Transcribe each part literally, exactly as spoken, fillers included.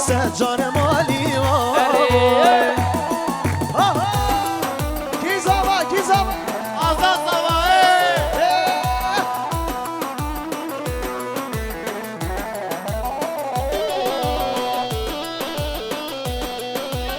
Secar malî wa. Erê. Ha, ha. Kî zava, kî zava? Azad zava, ê. Ê.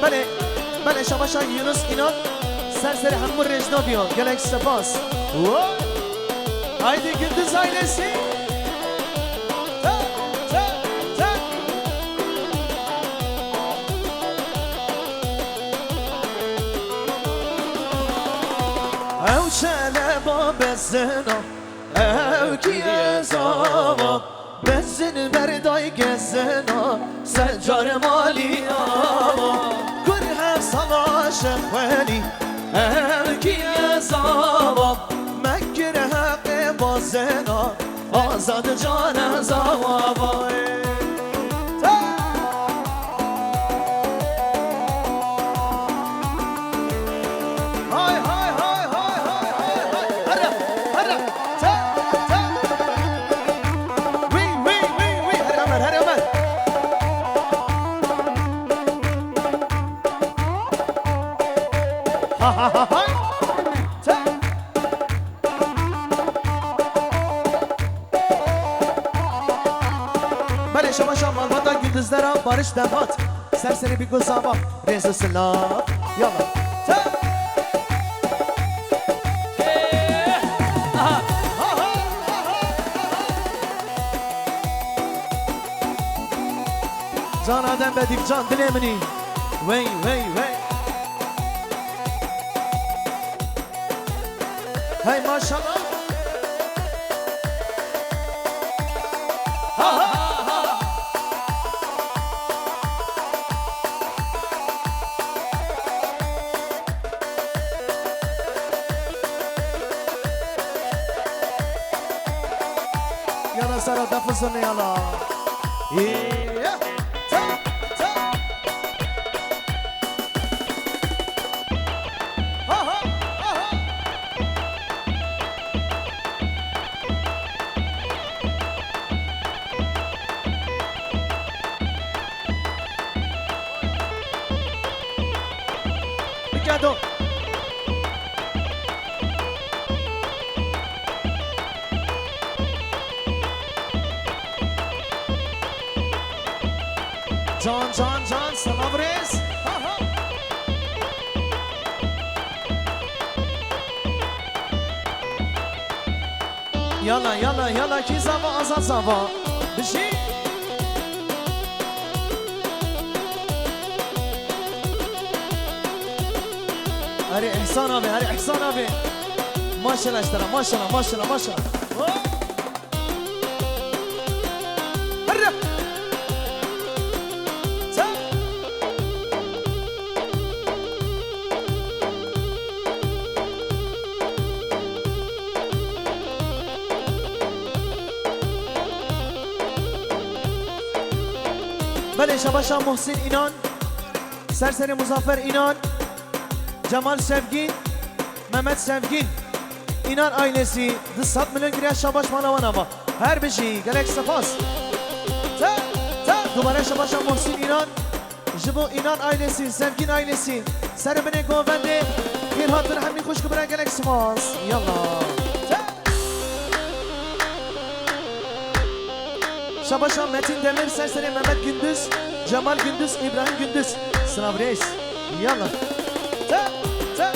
Belê, belê, şabaşa Yunus Înan ser serê hemû rêjnaviyan. Gelek spas. Wo. Haydi Gündüz ailesi. Ta, ta, ta. Ew çeleba bezina, ew kî ez ava, bezin berdayke zina, secar malî ava. Kur hev sala şexwelî, ew kî ez ava, mekir heqê bazina. Azad can ez ava vay. Hay, hay, hay. Here, here. Ta, ta. Wî, wî, wî, wî. Here Ömer, here Ömer. Ha, ha, ha, ha. Ta. Belê, şabaşa malbata Gündüzde ra Barış Demhat. Ser serê bî ku zava. Rêz û silav. Yalla. Te- Aha. Can Adem be dîvcan dilê min î. Wey, wey, wey. Hey maşallah. Ha, ha, ha, ha. Yala sara def û zurna yala. Yeah. Ta, ta. Ha, ha, ha, ha. Bike do. Can, can, can, silav rêz. Ha, ha. Yala, yala, yala, kî zava, Azad zava. Bijî. Erê Îhsan abi, erê Îhsan abi. Maşallah ji te re, maşallah, maşallah, maşallah. Hop. Herre. Çal. Belê, şabaşa Muhsin Înan, ser serê Muzaffer Înan, Cemal Sevgîn, Mehmet Sevgîn, Înan ailesî, du sed milyon giriya şabaş mala wan ava. Her bijî, gelek spas. Te, te, dubare şabaşa Muhsin Înan, ji bo Înan ailesî, Sevgîn ailesî, ser binê govendê, xêr hatin hemî xwişk û bira, gelek spas. Yallah. Te. Şabaşa Metin Demir, ser serê Mehmet Gündüz, Cemal Gündüz, İbrahim Gündüz. Sınav reis. Yallah. Te, te.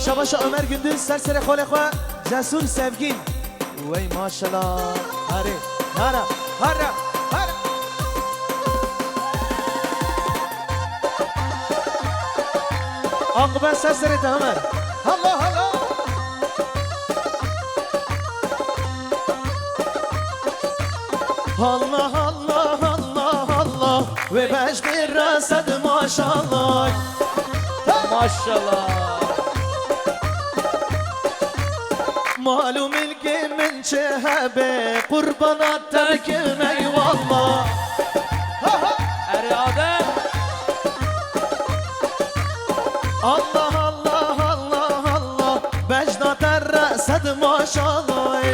Şabaşa Ömer Gündüz, ser serê xolê xwe, Cesur Sevgin. Wey maşallah. Hare, hara, hara, hara. Aqibet ser serê te Ömer. Allah Allah. Allah, Allah, Allah, Allah. Wê beş bir re sed maşallah. Maşallah. Mal û milkê min çi hebe, qurbana te bikim eyvallah. Erê Adem. Allah, Allah, Allah, Allah. Bejna te re sed maşallah.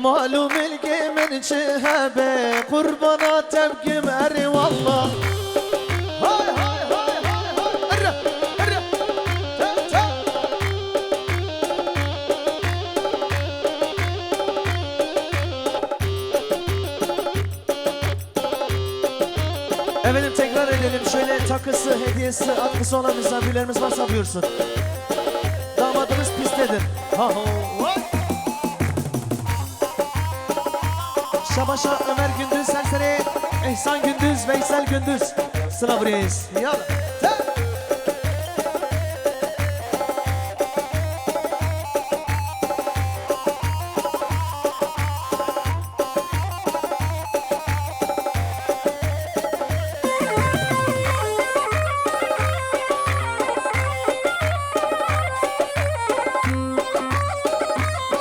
Mal û milkê min çi hebe, qurbana te bikim erê wallah. Hay, hay, hay, hay, hay. Erre, erre. Te, te. Efendim, tekrar edelim. Şöyle takısı, hediyesi, atkısı olan misafirlerimiz varsa buyursun. Damadımız pistedir. Ha ho. Şabaşa Ömer Gündüz, Serserê Ehsan Gündüz, Veysel Gündüz. Sıla Breeze. Ya.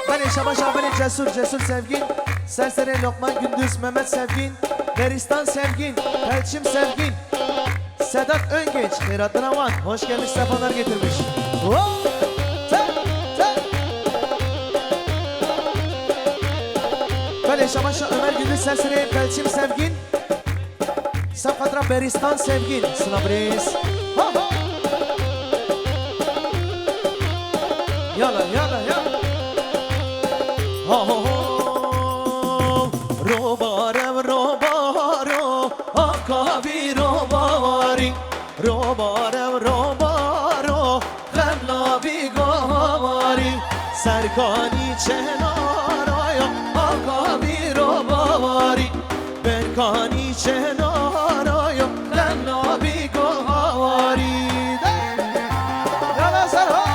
Belê, şabaş, belê, Cesur, Cesur Sevgin, Serserê Lokman Gündüz, Mehmet Sevgin, Beristan Sevgin, Pelçim Sevgin, Sedat Öngeç, xeyratına wan, hoş gelmiş, sefalar getirmiş. Wow! Te, te. Belê, şabaş, Ömer Gündüz, Serserê Pelçim Sevgin, Sefqatra Beristan Sevgin, Sıla Breeze. Ha, ha. Yala, yala, yala. Ha, ha, ha. Robarev, robaro, akavî robarî. Robarev, robaro, xemla vî goharî. Serkanî çenaraya, akavî robarî. Berkanî çenaraya, xemla vî goharî. De. Yala Serhan.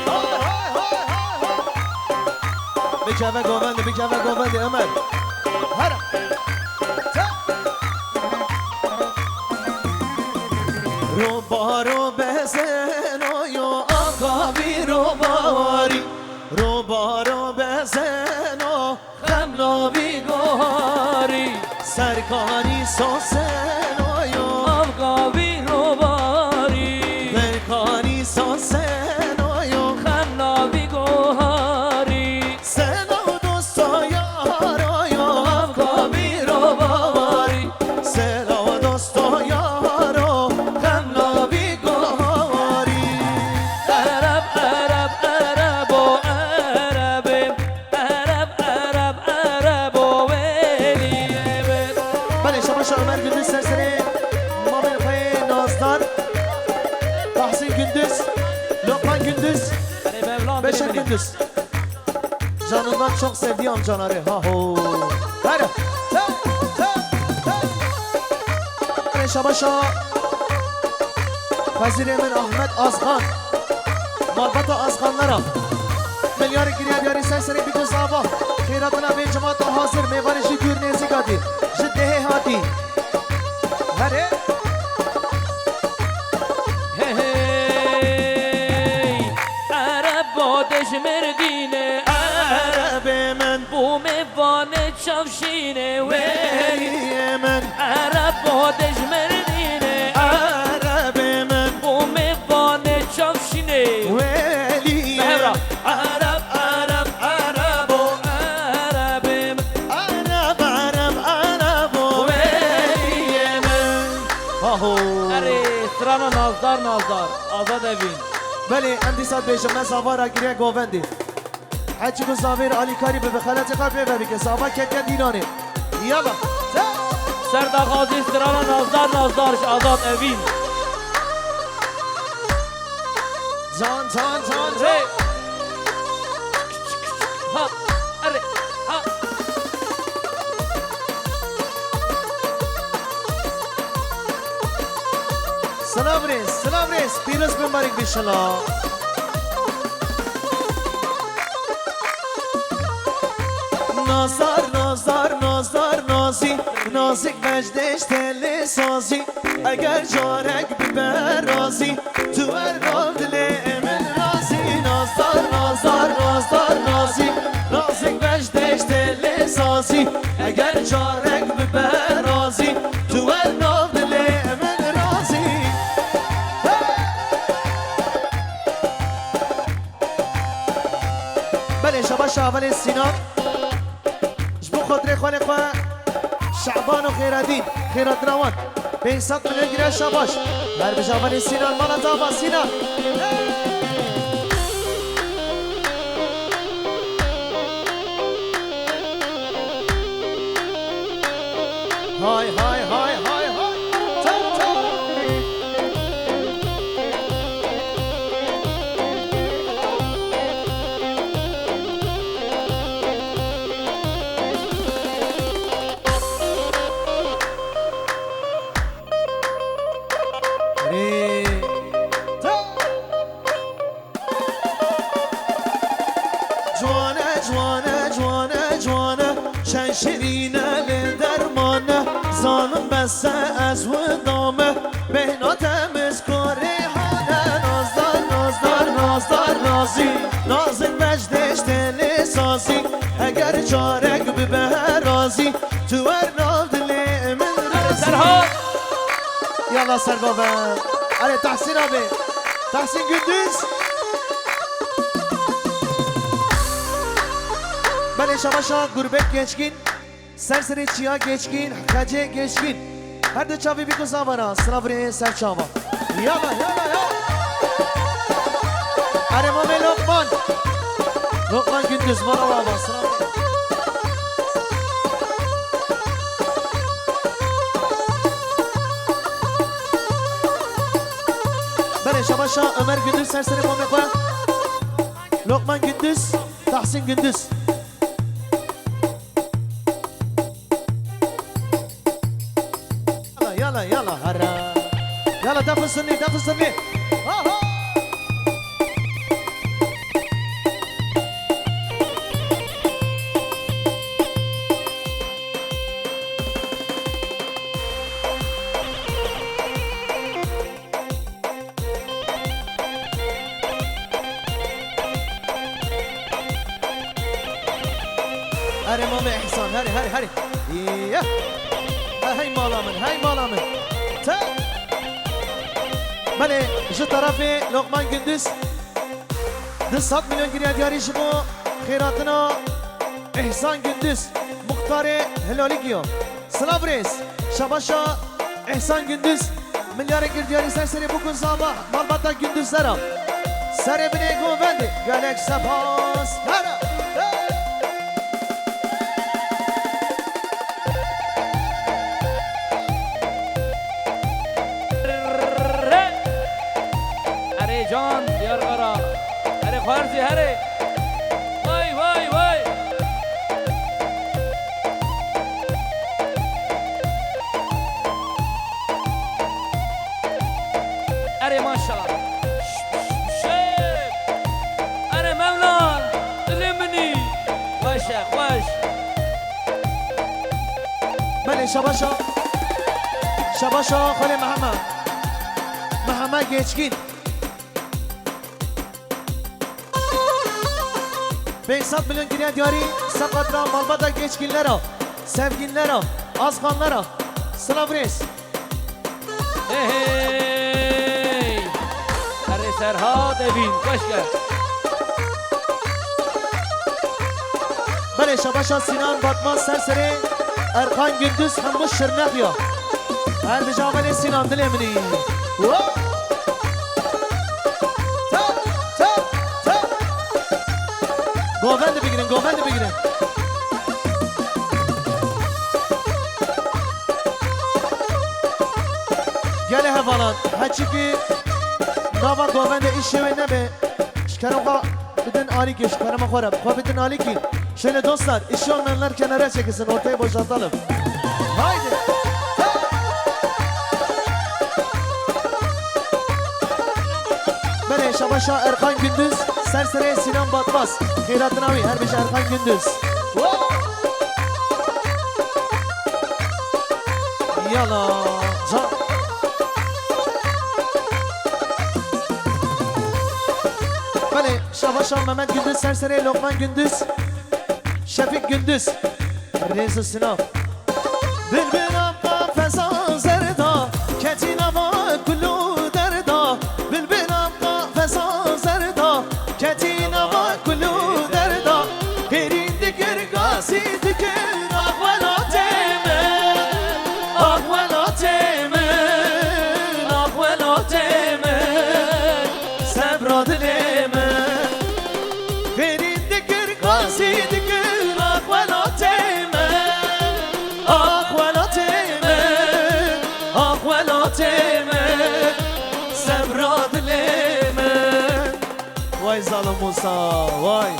Hay, hay, hay, hay, hay. Bikeve govendê, bikeve govendê Ömer. Her. Robaro bezeno yo, akavî robarî. Robaro bezeno, xemla vî goharî. Serkanî soseno yo, avgavî robarî. Berkanî soseno yo, xemla vî goharî. Selaw dosto yaro yo, avgavî robarî. Selaw dosto yaro, xemla vî goharî. Ereb, ereb, erebo, erebê. Ereb, ereb, erebo, weliyê min. Belê, şabaşa Ömer Gündüz, Serserê mamên xwe yê nazdar. Tahsin Gündüz, Lokman Gündüz, Beşir Gündüz. Canından çok sevdiği amcaları. Ha ho. Hadi. Hadi şabaşa. Xezîrê min Ahmet Azxan. Malbata Azxanlara. Milyarê giriya diyarî ser serê bîto zava. Xêratina vê cemata hazir. Mêvanê ji dûr nêzîk hatî. Ji dehê hatî. Herê. Hey, hey. Erebo dejmerdîne, Erebê min. Bû mêvanê çavşînê weliyê min. Erebo dejmerdîne, Erebê min. Bû mêvanê çavşînê weliyê min. Hevra. Ereb, ereb, erebo, Erebê min. Ereb, ereb, erebo, weliyê min. Aho. Erê, strana nazdar, nazdar. Azad Evîn. Belê, em dîsa dibêjin, me zava ragiriye govendê. Heçî ku zavêr alîkarî bibe, xeletê xwe pê vebike, zava ketiye dîlanê. Yala. Ser daxwazî strana nazdar, nazdar ji Azad Evîn. Can, can, can, can. Hey. Ha, erê, ha. Silav rêz, silav rêz. Pîroz bin, barik bin şila. Nazar, nazar, nazar, nazî, nazik vecdeş telê sazî. Eger carek bibe razî, tu wer nav dilê min razî. Nazar, nazar, nazar, nazî, nazik vecdeş telê sazî. Eger carek bibe razî, tu wer nav dilê min razî. Şavelê Sînan. Ji bo xatirê xwelê xwe Şaban û Xêredîn, xêratina wan. Pênc sed milyon gire şabaş. Her bi Şavelê Sînan, mala tava Sînan. Hay, hay, hay, hay, hay. Tam, tam. Rê. Tam. Ciwane, ciwane, ciwane, ciwane, çend şirîne lê dermane, zanim bese ez widame, bêhna temiz korê hane, nazdar, nazdar, nazdar, nazî, nazik beş deştê lê sazî, eger carek bibe razî, tu wer nav dilê min razî. Serhat! Yalla serbabe. Erê Tahsîn abi. Tahsîn Gündüz. Belê şabaşa Gurbet Geçkin, Serserê Çiya Geçkin, Xecê Geçkin. Her du çavî bî ku zavana, silav rê ser çava. Yala, yala, yala. Erê mamê Lokman. Lokman Gündüz, mala wava, silav. Belê, şabaşa Ömer Gündüz, ser serê mamê xwe. Lokman Gündüz, Tahsin Gündüz. Yala, yala, yala, hara. Yala, def û zirnê, def û zirnê. Aha! Erê mamê Îhsan, herê, herê, herê. Ya. Ha, hey mala min, hey mala min. Te. Belê, ji terefê Lokman Gündüz du sed milyon giriya diyarî ji bo xêratina Îhsan Gündüz, muxtarê Hilalî giyo. Silav rêz, şabaşa Îhsan Gündüz, milyarê kir diyarî ser serê bûk û zava, malbata Gündüzlera. Serê binê govendê, gelek sepas. Hera. Erê can, Diyarbekir. Erê xwerzî, herê. Vay, vay, vay. Erê maşallah. Ş-, ş-, şêr. Erê Mevlan, dilê min î. Xweş e, xweş. Belê, şabaşa. Şabaşa xwelê Meheme. Meheme Geçkin. Pênc sed milyon giriya diyarî, seqatra malbata Geçkinlera, Sevginlera, Azxanlera. Silav rêz. Hey, hey! Erê Serhat Evîn, xweş ke. Belê, şabaşa Sinan Batman ser serê Erkan Gündüz hemû Şirnex ya. Her bi cavelê Sinan dilê min î. Wo! Tap, tap, tap. Govend bigirin, govend bigirin. Gelê hevalan, heçikî nava govendê îşê wê nebe. Ji kerem xwe bidin alîkî, ji kerema xwe re xwe bidin alîkî. Şöyle dostlar, işi olmayanlar kenara çekilsin, ortayı boşaltalım. Haydi. Belê, şabaşa Erkan Gündüz, ser serê Sinan Batmaz. Xêratina wî, her bêje Erkan Gündüz. Yala, can. Belê, şabaşa Mehmet Gündüz, ser serê Lokman Gündüz, Şefik Gündüz. Rêz û sinav. Bilbil am qafesa zerda, ketî nava kul û derda. Bilbil am qafesa zerda, ketî nava kul û derda. Tê min, sebra dilê min. Vay zalim Musa, vay.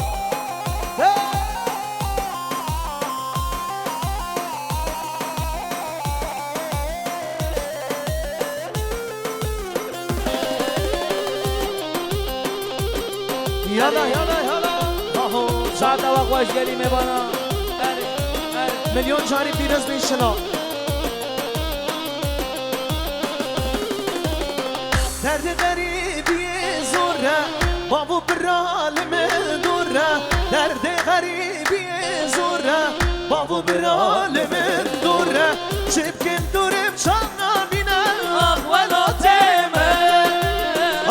Yala, yala, yala. Aho. Saeta we xweş gelî mêvana. Erê, erê. Milyon carî pîroz bin şila. Derdê xerîbiyê zor e, bav û bira li min dor e. Derdê xerîbiyê zor e, bav û bira li min dor e. Çi bikim dûrim çav nabîne. Ah welatê min,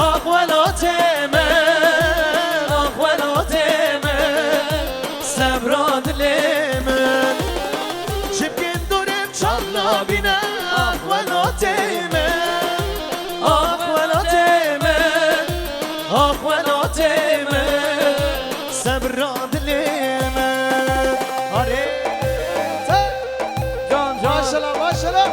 ah welatê min, ah welatê min, sebra dilê min. Çi bikim dûrim çav nabîne. Ah welatê min, ah welatê min, ah welatê min, sebra dilê min. Arê. Can, can. Maşallah, maşallah.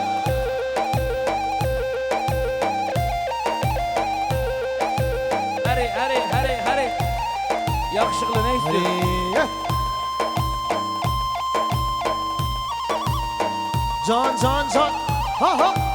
Herê, herê, herê, herê. Yakışıklı, ne istiyorsun? Herê. Can, can, can. Ha, ha.